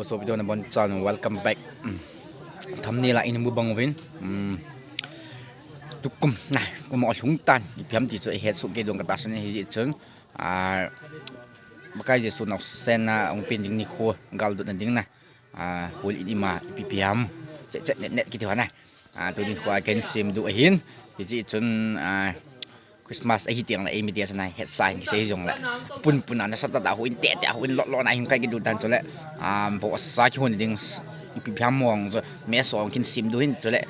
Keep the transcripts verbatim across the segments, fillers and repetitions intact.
So video na bon chan, welcome back. Mm. Thumbnail a in mu bang uvin. Mm. Tukum na, kum a lhung tan. Ipi ham ti chu i het soh kei ding ka tahsan ahi jeh chun. Ah, Pakai Jesu naosen a hung pen ding nikho, gal dotna ding na. Ah, hol in ima, ipi ipi ham. Chet chet net net kiti ho na. Ah, tuni kho a ken sem diu ahin. Hijeh chun, ah, Christmas ahi teng le, eimi dia chun ahet sa hin kisei jong le. Pun pun a nasatah a hon teh teh a hon lot lot na hin kai kit diu tan chule. Ah, vohsa kihon ding s-, ipi ipi ham mong chu. Mess ho kin sem diu hin chule.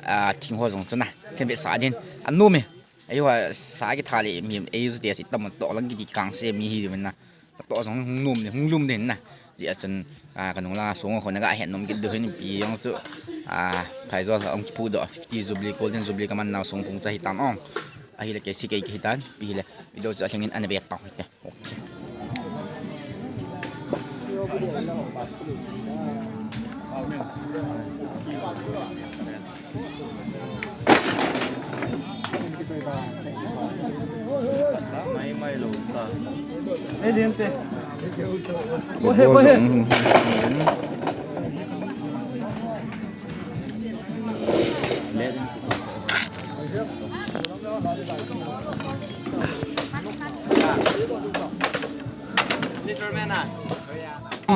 Ah, thing ho jong chu na. Ken vetsah ding. Anom e. Eiho sa kitha le mi, eiho dia si tam toh lang kiti kang se mi hi ju na. Toh jong hung nom le, hung lum le na. Hijeh chun, ah, ka nung lang a song ho na ga het nom kit diu hin ipi jong chu. Ah, Phaizawl a hung kipu doh fifty Jubilee, Golden Jubilee ka man nau song pung cha hi tan ong. Ahile kei si kei kei hi tan, ipi hile. Video chu a lhing in ana ve tau hite. Okay.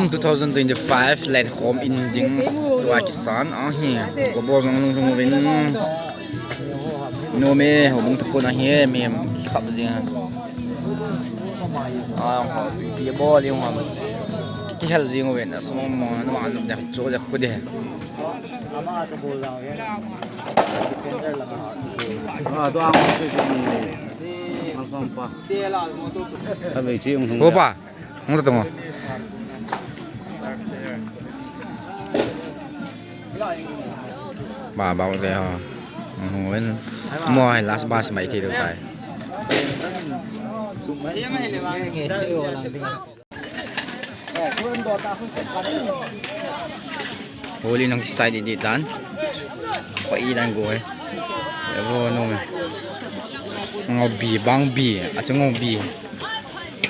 Two thousand twenty-five len khom in ding tua kisan ahi. Ko bo jong lung lung vin. Nom e, houbung thakon ahi, mi khap jing. Ah, ko pi bo li ngam. Kihel jing vin, asmo mo, no an de, cho de khu de. Ah, to ang ko ni. Ang som pa. Opa. Hung ta tong. Ba, ba, de ho. Hung, hung, ven. Mo hai last bus mai thei lou tai. Holi nang kisai di di tan. Ko i dan go e. E vo no me. Ngo bi bang bi, a chu ngo bi.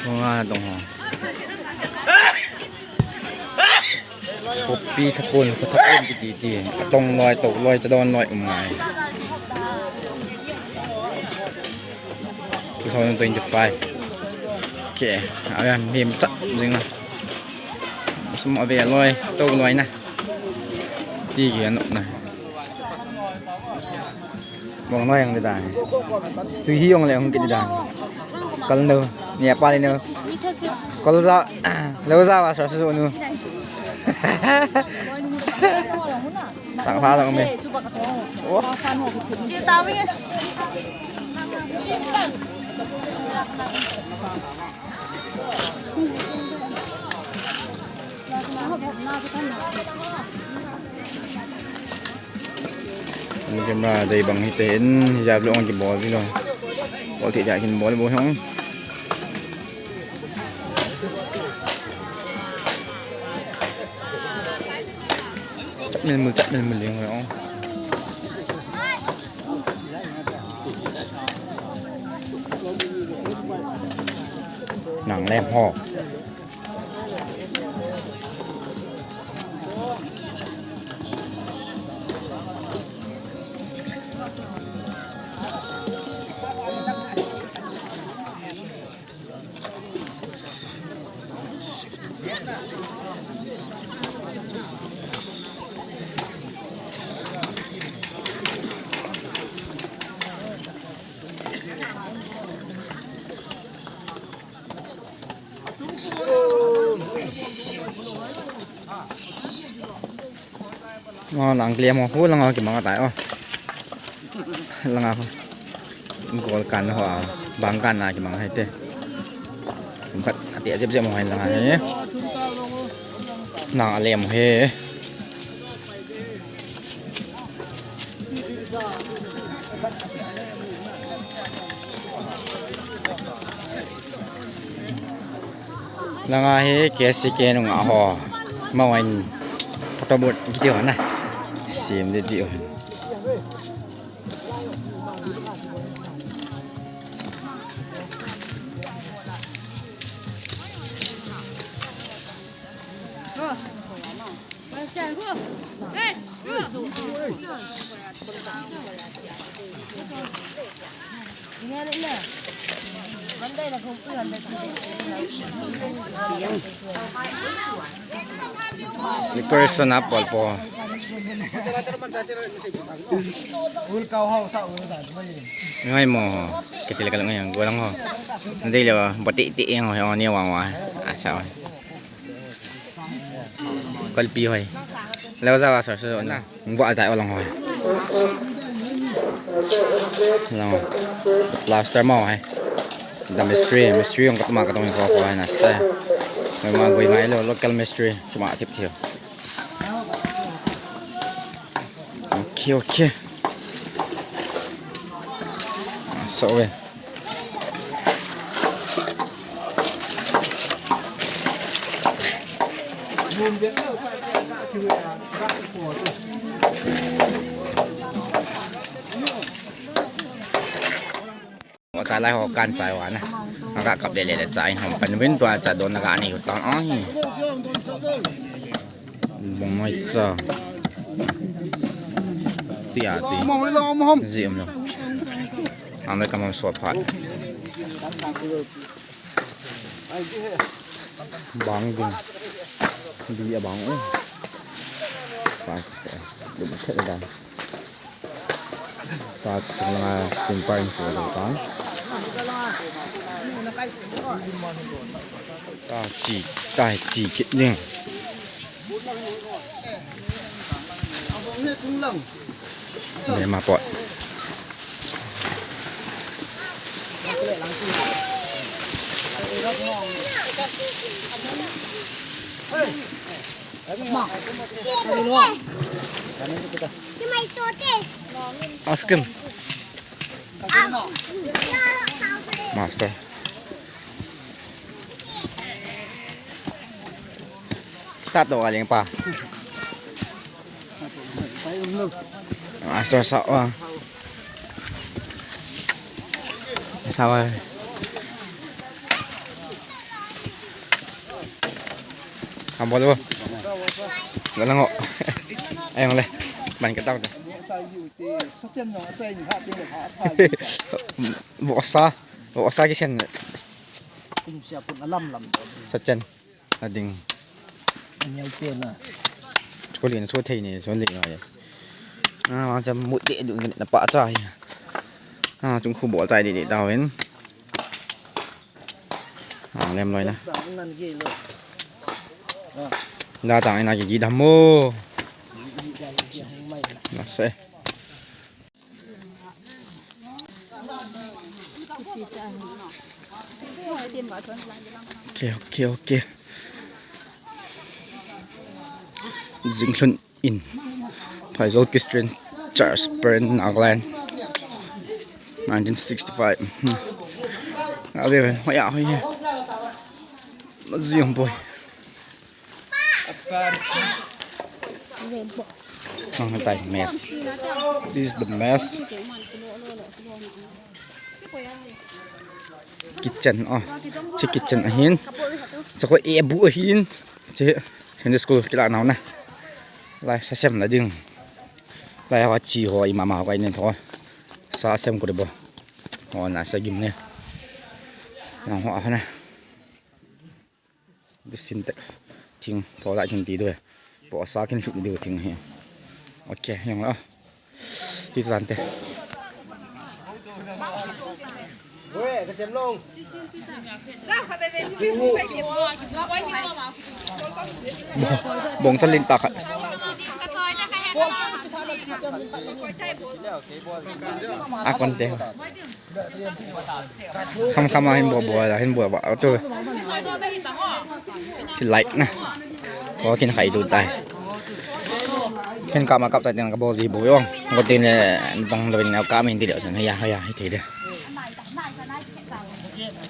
Ngo nga dong ho. Kopi thakon, ko thakon ti ti ti. Tong loi, to loi, cha don loi um ngai. Two thousand twenty-five. Okay, a ya mi chat jing na. Sum ave loi, to loi na. Ti ki an na. Bong noi ang di dan. Tu hi ong le ong ki di dan. Kal no. Ni apa le no. Kal za, lo za wa sa su nu. Sang pha sang me. Oh. Ani camera dei bang hite in, hijab lo ang kibol dilo. Bol thei dia kin bol bo hong. Chat mil mil, chat mil mil jeng hoi ong. Nang lem ho. Ngo lang klem ho, hu lang ho kimang tai o. Lang ho. Gol kan ho a, bang kan a kimang hai te. Kum khat ati a jep jep mo hai lang hai. Nang a lem he. Langa hi K C K nunga ho. Mawain photo booth kiti ho na. Sim de ti ho. Decoration a pol po. Ngai mo. Kitil kal ngai go lang ho. Ndei le ba ti ti eng ho ni wa wa. Asa. Kalpi hoi. Leo za wa sa so na. Ngwa tai olang hoi. Lang. Plaster mo hai. Da mistri, mistri ong katma katong ko ko hai na sa. Ngwa goi ngai lo local mistri. Chuma tip tip. Okay, okay. So we. Ka lai ho kan chai wa na. Ka kap le le le chai hom pan win tua cha don na ka ni hu tan ai. Bong mai cha. Ti a ti. Mo lo mo hom. Ji um lo. Ang le ka mo so phat. Bang ding. Bi a bang. Pa se. Dum se dan. Ta chung langa tin pa in chu lo ta. Ta chi, ta chi kit ding. Abong ne chung lang. Ne ma pot. Hey. Ice cream. Master. Start to aling pa. Master sa wa. Sa wa. Ang bolo. Galang ho. Ayun le. Man ka tao. Bosa. Bosa kisen. Sa chen. Ading. Anyau pe na. Chuli na chu thei ni, chuli na. Ah, ma cha mut de du na pa cha hi. Ah, chung khu bol chai di di ta hin. Ah, lem loi na. Da tang ina ki gi dam mo. Na se. Okay, okay, okay. Zinglhun in Phaizol Christian Church, Peren, Nagaland, nineteen sixty-five. Hmm. Ave, hoya, hoya. Zing boy. Ang tai mess. This is the mess. Kitchen, oh. Chi kitchen ahin. Chi ko e bu ahin. Chi Sunday school kila nau na. Lai sa sem na ding. Lai ho chi ho i mama ho kai nen tho. Sa sem ko de bo. Ho na sa gim ne. Nang ho a na. The Sintex. Thing, tho la kin ti du. Bosa kin lut diu thing hi. Okay, yang la. Ti san te. Bo-, bong chalin ta khat. A kon te. Kham kham a hin bua bua la, hin bua bua tu. Chi light na. Ko kin khai du tai. Kin kap ma kap tai, tin ka bol ji bu yong. Ko tin le bang lo in ka min ti le sun ya ya hi ti de.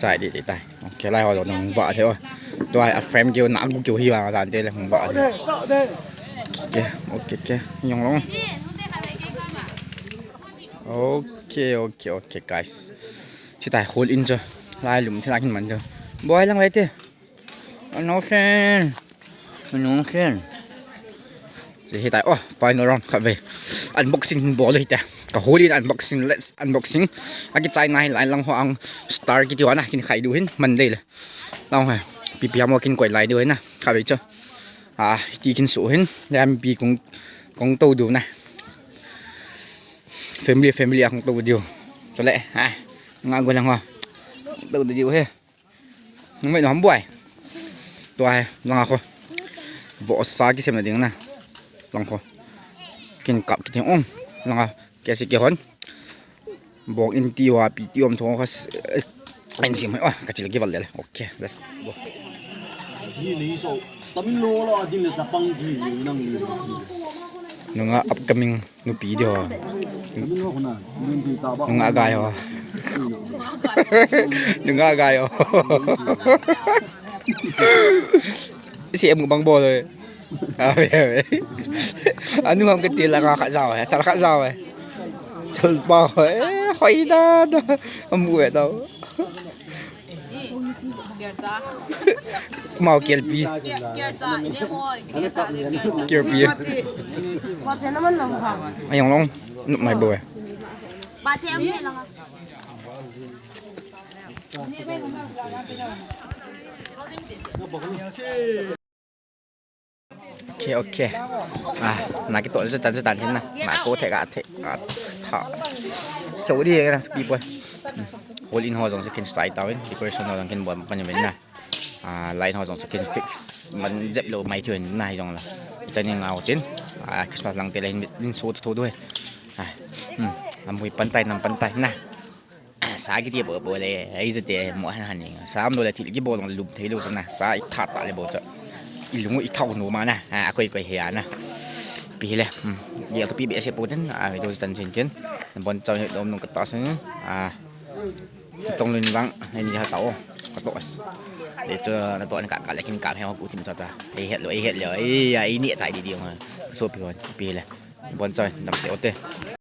Chai di di tai. Okay, lai ho lo nung ba de o. Tua a frame kiu na gu kiu hi wa dan te le hung ba de. Okay, okay, okay. Yong long. Okay, okay, okay, guys. Chitai hol in chu. Lai lum thila kin man chu. Boi lang vai te. Ano sen. Ano sen. Hitia, oh, final round khatvei. Unboxing hin bol hite. Ka holi unboxing, let's unboxing. Akichai na hi lai lang ho ang star kiti ho ana, kin khai diu hin, Monday le. Lang ho. Pipi amo kin koi lai diu hin na. Khatvei chu. Ah, ti kin su hin. Lam pi kong, kong to diu na. Family, family a kong to diu. Chule, ah, nga go lang ho. To diu he. Numei nu ham buai. Tua he, langa kho. Vohsa kisemna ding na. Lang kho. Kin kap kiti ong. Langa kesi kihon. Bong in ti wa pi ti om thong kho. Insim. Oh, kachil kival le. Okay, let's go. Nunga upcoming nupi diu. Nunga gai ho. Nunga gai ho. Si em bang bol. Ave, ave. Anu ham kati la ka kha jao he. Tal kha jao he. Tal pa he. Hoi da da. Amu he da. Mau kelpi. Kelpi. Ayong long. Mai bo he. Okay, okay. Ah, na kito sa tan sa tan na. Na ko the ka the. Ah, tha. So di na people. All in ho jong sa kin style tawin. Decoration ho jong kin bol pan na. Ah, line ho jong sa kin fix. Man jep lo mai thiu na jong la. Tani nga ho tin. Ah, Christmas lang te la hin so to do he. Ah. Hmm. Amui pantai nam pantai na. Sa kiti bol bol le, ai jate mo han han ni. Sa am lo le thil kibol long lum thei lo na. Sa i tha ta le bol cha. I lung i thau nu ma na. A koi koi he na. Pi le. Hmm. Dia to pi be se po den. A do tan chin kin. Bon chau ni lom nung ka ta sin. A. Tong lun lang. Ni ha ta o. Ka to as. Le cho na to ni ka ka le kin ka he ku tin cha ta. Ai het lo, ai het lo. Ai ai ni tai di di. So pi hon. Pi le. Bon chau. Dam se o te.